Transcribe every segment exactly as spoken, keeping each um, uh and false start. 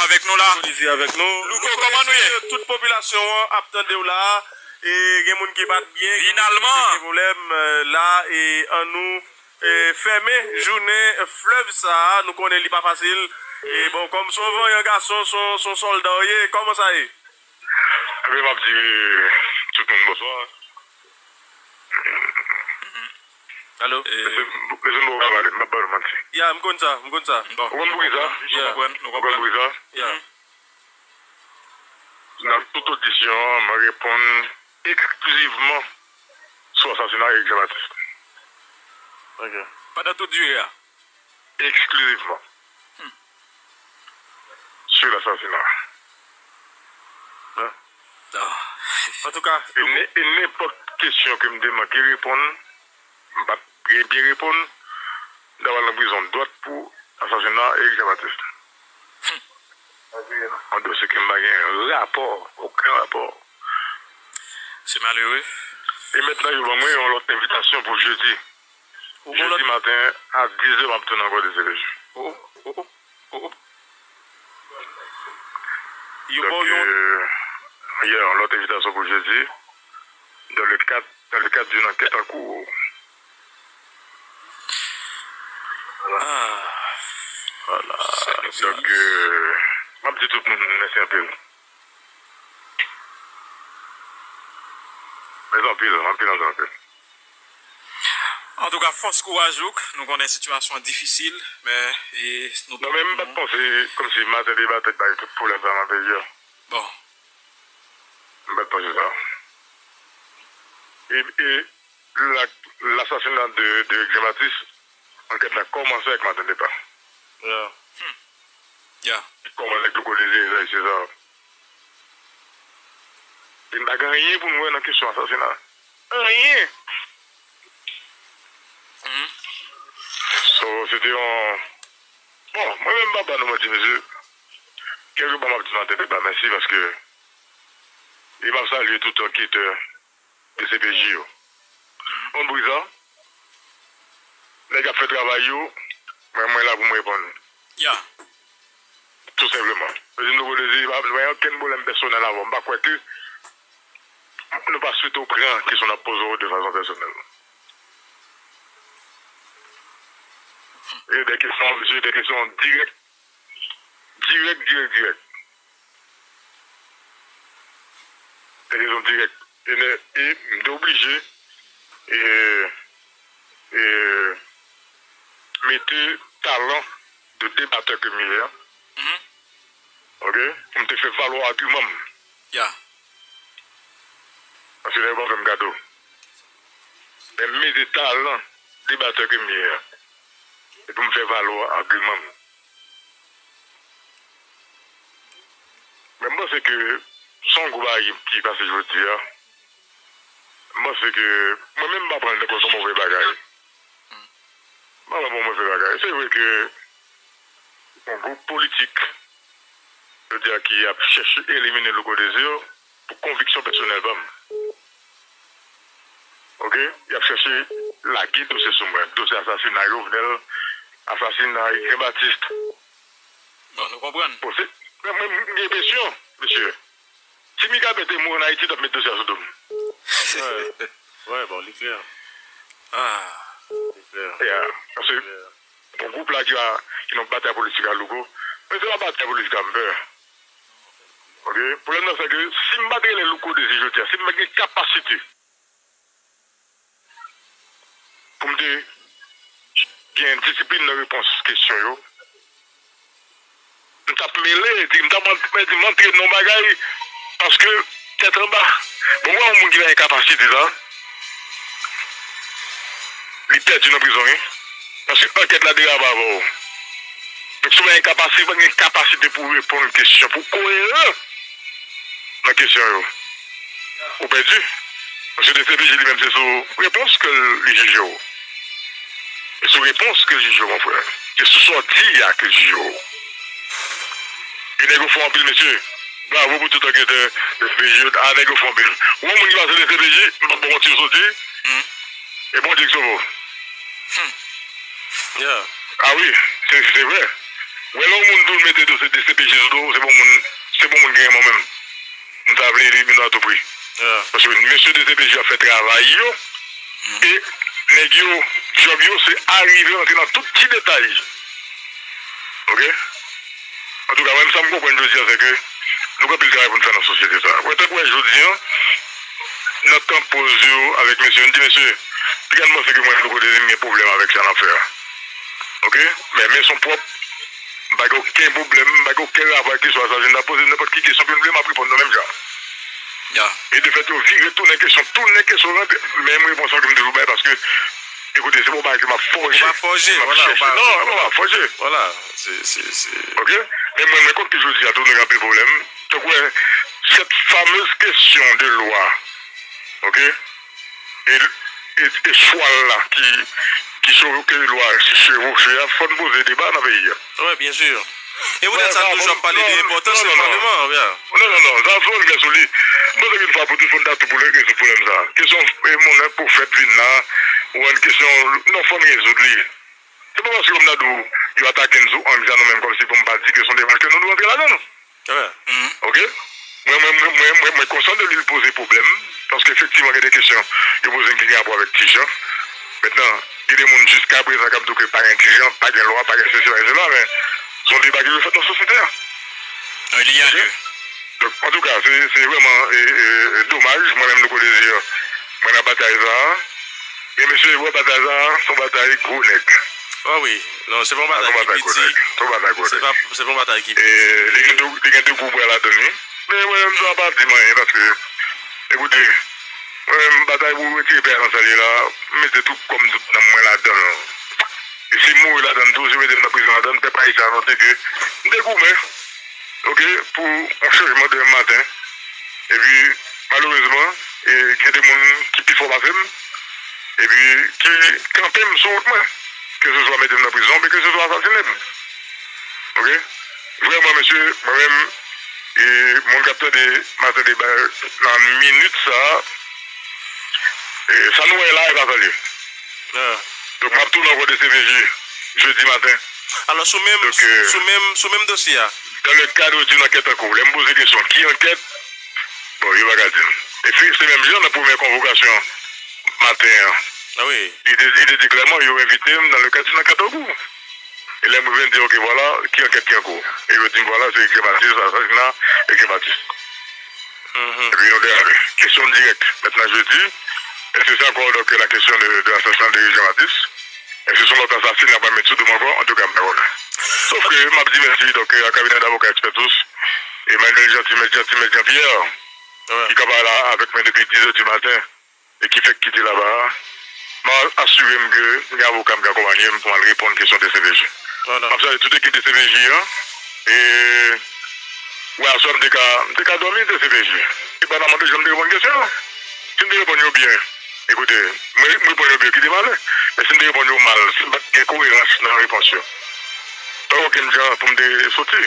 Avèk nou la. Louko, kòman nou ye? Tout popilasyon an ap tande w la. E gen moun ki pa t byen, gen moun ki te gen pwoblèm, e, la, e annou, e, fèmen jounen flèv sa a. Nou konnen li pa fasil. E bon, kòm se yon vanyan gason, se yon, se yon sòlda w ye, kòman sa ye? Ebyen, m ap di tout moun bonswa. Alo? Mesye, mesye, m poko ka pale, m ap ba nou manti. Ya, m konn sa, m konn sa. Bon. Ou konn poukisa? Nou konprann, nou konprann. Ou konn poukisa? Ya. Nan tout odisyon an, mwen reponn eksklizivman sou asasina Eric Jean Baptiste. Ok. Pandan tout dire a? Eksklizivman. Hmm. Sur l'assassinat. Hein? Ah. Antouka, e ne- e nenpòt kesyon ke m te manke reponn, m pa t byen reponn, m ta pral nan prizon dwat pou asasina Eric Jean Baptiste. Yon dosye ke m pa gen rapò, okenn rapò. Se malere. E mentnan, yo ban mwen yon lòt envitasyon pou jedi. Jedi maten, a dis zè, m ap tounen ankò D C P J. Oh, oh, oh, oh, oh. Yo ba w yon, euh, yeah, yon lòt envitasyon pou jedi. Dans le cadre, dans le cadre d'une enquête en cours. Ah, voilà. Donk, euh, m ap di tout moun mèsi anpil. Mèsi anpil, anpil, anpil, anpil. Antouka, fòs, kouraj, Louko. Nou konnen sitiyasyon an difisil, men, e, nou... Non, men m pa t panse kòmsi maten deba t ap bay tout pwoblèm sa nan peyi a. Bon. M pa t panse sa. E, e, la, lasasina de, de Jean Baptiste, ankèt la kòmanse avèk maten deba. Yeah. Hmm. Yeah. Kòmanse avèk Louko Désiré, sa, se sa. E m pa gen anyen pou m wè nan kesyon asasina. Anyen. Mhm. So, se te yon, bon, mwen menm m pa ba nou manti, mesye. Kèlkepè m ap di maten deba mèsi paske, e m ap salye tout anketè D C P J yo. Konn poukisa? Nèg ap fè travay yo, mwen, mwen la pou m reponn. Ya. Tou senpleman. Mwen di nou, Louko Désiré, pa, mwen gen okenn pwoblèm pèsonèl avè w. M pa kwè ke nou pa swete w pran kesyon n ap poze w de fason pèsonèl. E de kesyon, se de kesyon dirèk, dirèk, dirèk, dirèk. Te rezon dirèk. E, e m te oblije, e, e, mete talan de debatè ke m ye a. Mhm. Ok? Pou m te fè valwa agiman m. Ya. Paske nèg yo pa fè m kado. Men m mete talan debatè ke m ye a. E pou m fè valwa agiman m. Men m panse ke se yon gwo bagay ki pase jodi a. M panse ke mwen menm m pa pran l tankou se yon move bagay. M pa pran l pou yon move bagay. Se vre ke yon gwoup politik, jodi a, ki ap chèche elimine Louko Désir pou konviksyon pèsonèl pa m. Ok? Y ap chèche lage dosye sou mwen. Dosye asasina Jovenel, asasina Jean Baptiste. Bon, nou konprann. Bon, se, mwen, mwen, m gen enpresyon, mesye. Si Mica te mouri ann Ayiti, t ap met dosye a sou do m. Wè, wè, bon, li klè. Ah. Li klè. Yeah. Paske, bon, gwoup la ki va, ki nan batay politik a Louko, men se pa batay politik a m pè. Ok? Pwoblèm nan, se ke si m pa t rele Louko Désir jodi a, si m pa t gen kapasite pou m te gen disiplin nan repons kesyon yo, m t ap mele, di, m t ap ant-, di, m antre nan yon bagay, paske tèt anba. Bon, m wè yon moun ki pa gen kapasite sa, li pèdi nan prizon, wi. Paske ankèt la derape avè w. Donk, si w pa gen kapasite, pa gen kapasite pou reponn kesyon, pou koeran nan kesyon yo, ou pèdi. Paske D C P J li menm, se sou repons ke li jije w. E sou repons ke l jije w, mon frè. Se sou sa w di a ke l jije w. E nèg yo fò anpil, mesye. Bravo pou tout anketè D C P J yo. A, nèg yo fò anpil. Ou wè moun ki pase D C P J, m p ap ba w manti, yo soti. Hmm. E Bondye ki sove w. Hmm. Yeah. A wi, se, se vre. Wè lè yon moun tou mete dosye D C P J sou do w, se vle elimine w atouprè. Paske mesye de C P J ap fè travay yo, e nèg yo, djòb yo, se arive rantre nan tout ti detay. Oke? Antouka, mwen, sa m konprann jodi a, se ke nou gen anpil travay pou n fè nan sosyete sa. Wè, tankou wè jodi a, nan tan poz yo avèk mesye, m di, mesye, piga n panse ke mwen, Louko Désir, m gen pwoblèm avèk sa n ap fè a. Oke? Men, men se yon pwòp, m pa gen okenn pwoblèm, m pa gen okenn rapò avèk kesyon asasina. Poze m nenpòt ki kesyon ke n vle, m ap reponn nan menm jan. E de fèt, yo vire, tounen kesyon, tounen kesyon, rantre, menm repons lan ke m toujou bay, paske, ekoute, se pa yon bagay ke m ap fòje, m ap chèche. Non, m ap fòje. Oke? Men mwen, mwen konn ke jodi a tou, nou gen anpil pwoblèm. Tankou, cette fameuse question de loi. Oke? E, e, e chwal la ki, ki choke lwa, ki chevoche a, fò n poze deba nan peyi a. Wi, byen si. E poutèt sa, nou toujou ap pale de enpòtans le Palman, wi. Non, non, non, sa fò n klè sou li. M panse ke yon fwa pou tout, fò n ta tou pou rezoud pwoblèm sa. Kesyon, e, moun, pwofèt vin la, ou wè kesyon, non, fò n rezoud li. Se pa paske, kòm n a di w, yo atake n sou ann, jan nou menm, kòmsi pou m pa di ke se yon demach ke nou dwe antre ladan l. Oke? Mwen, mwen, mwen, mwen, mwen, mwen konsyan de li l poze pwoblèm, paske efektivman, gen de kesyon yo poze m ki gen rapò avèk Tijan. Mentnan, gen de moun jiska prezan k ap di w ke pa gen Tijan, pa gen lwa, pa gen sesi, pa gen sela, men se yon deba ki dwe fèt nan sosyete a. Wi, li gen lye. Donk, antouka, se, se vrèman, e, e, e, domaj, mwen menm, Louko Désir, mwen nan batay sa a. E mesye, wè batay sa a, se yon batay gwo nèg. Ah wi, non, se pa yon batay ki piti. Se yon batay gwo nèg. Se pa, se pa yon batay ki piti. E li gen de, li gen de gwo bra ladan li. Men mwen menm, sa pa di m anyen, paske, ekoute, mwen menm, batay pou retire peyi a nan sa l ye la, m mete tout kò m, tout nanm mwen ladan l. E si m mouri ladan l tou, si yo mete m nan prizon ladan l, pèp ayisyen a note ke m te goumen. Oke, pou yon chanjman demen maten. Epi, malerezman, e, gen de moun ki pi fò pase m, epi ki kanpe m sou wout mwen, keseswa mete m nan prizon, oubyen keseswa asasinen m. Oke? Vrèman, mesye, mwen menm, e, moun k ap tande Maten Deba nan minit sa a, e, sa nou wè la, e pa sa l ye. Donk, m ap tounen ankò de C P J jedi maten. Alò, sou menm, sou menm, sou menm dosye a. Dans le cadre d'une enquête en cours, lè m poze kesyon, ki ankèt? Bon, yo pa ka di m. E se, se menm jan nan premyè konvokasyon maten an. Li te, li te di klèman, yo envite m dans le cadre d'une enquête en cours. E lè m rive, m di, oke, vwala, ki ankèt ki an kou? E yo di m, vwala, se Jean Baptiste, asasina e Jean Baptiste. Epi nou derape. Kesyon dirèk. Maintenant, je dis, est-ce que c'est encore donc la question de, de l'assassinat de Jean Baptiste? Est-ce que c'est un autre assassinat qui va mettre sous de mon corps? En tout cas, m pa konnen. Sof ke m ap di mèsi, donk, a cabinet d'avocats Expertus, Emmanuel Jeanty, Mèt Jeanty, Mèt Jean Pierre, ki kanpe la avèk mwen depi dizè di maten, e ki fèk kite laba a, m a asire m ke gen avoka m k akonpaye m pou m al reponn kesyon de C P J. M ap salye tout ekip de C P J an. E, wè, aswè m te ka, m te ka dòmi de C P J. Depandaman de jan m te reponn kesyon yo. Si m te reponn yo byen, ekoute, mwen, mwen reponn yo byen, kite m ale. Men si m te reponn yo mal, si m pa t gen koerans nan repons yo, pa gen okenn jan pou m te soti.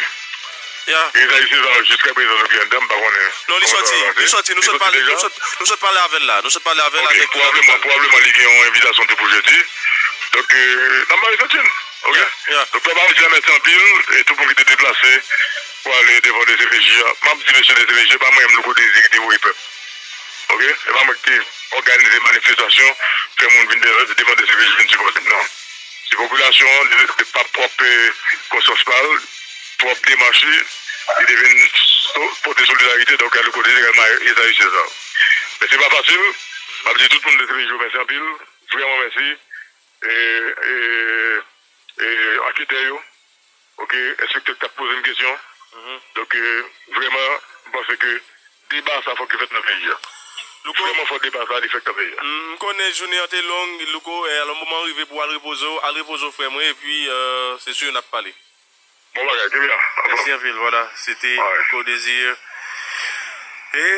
E Ezayi Seza, jiskaprezan, nou gen dan, m pa konnen. Non, li soti, li soti. Nou sot pale, nou sot, nou sot pale avè l la. Nou sot pale avè l avèk, euh, pwobableman, pwobableman, li gen yon envitasyon tou pou jedi. Donk, euh, n ap mare senti n. Oke? Donk, pèp ayisyen, mèsi anpil. E tout moun ki te deplase pou ale devan de C P J a. M ap di mesye de C P J, se pa mwen menm, Louko Dezi, ki te voye pèp. Oke? Se pa mwen ki te òganize manifestasyon, fè moun vin de, devan de C P J vin sipòte m. Non. Se popilasyon an, de, de pa pwòp, eh, konsyans pa l, pwòp demach li, li te vin so-, pote solidarite, donk, Louko Dezi egalman Ezayi Seza. Men se pa fasil. M ap di tout moun de C P J yo mèsi anpil, vrèman mèsi. E, e, e anketè yo, oke, enspektè k t ap poze m kesyon. Donk, eh, vrèman, m panse ke deba sa fòk li fèt nan peyi a. Vrèman, fòk deba sa li fèt nan peyi a. M konnen jounen an te long, Louko, eh, alò moman rive pou w al repoze w, al repoze w, frè mwen, epi, eh, se si n ap pale. Bon bagay, kenbe la, anfòm. Mèsi anpil, vwala, se te Louko Désir. E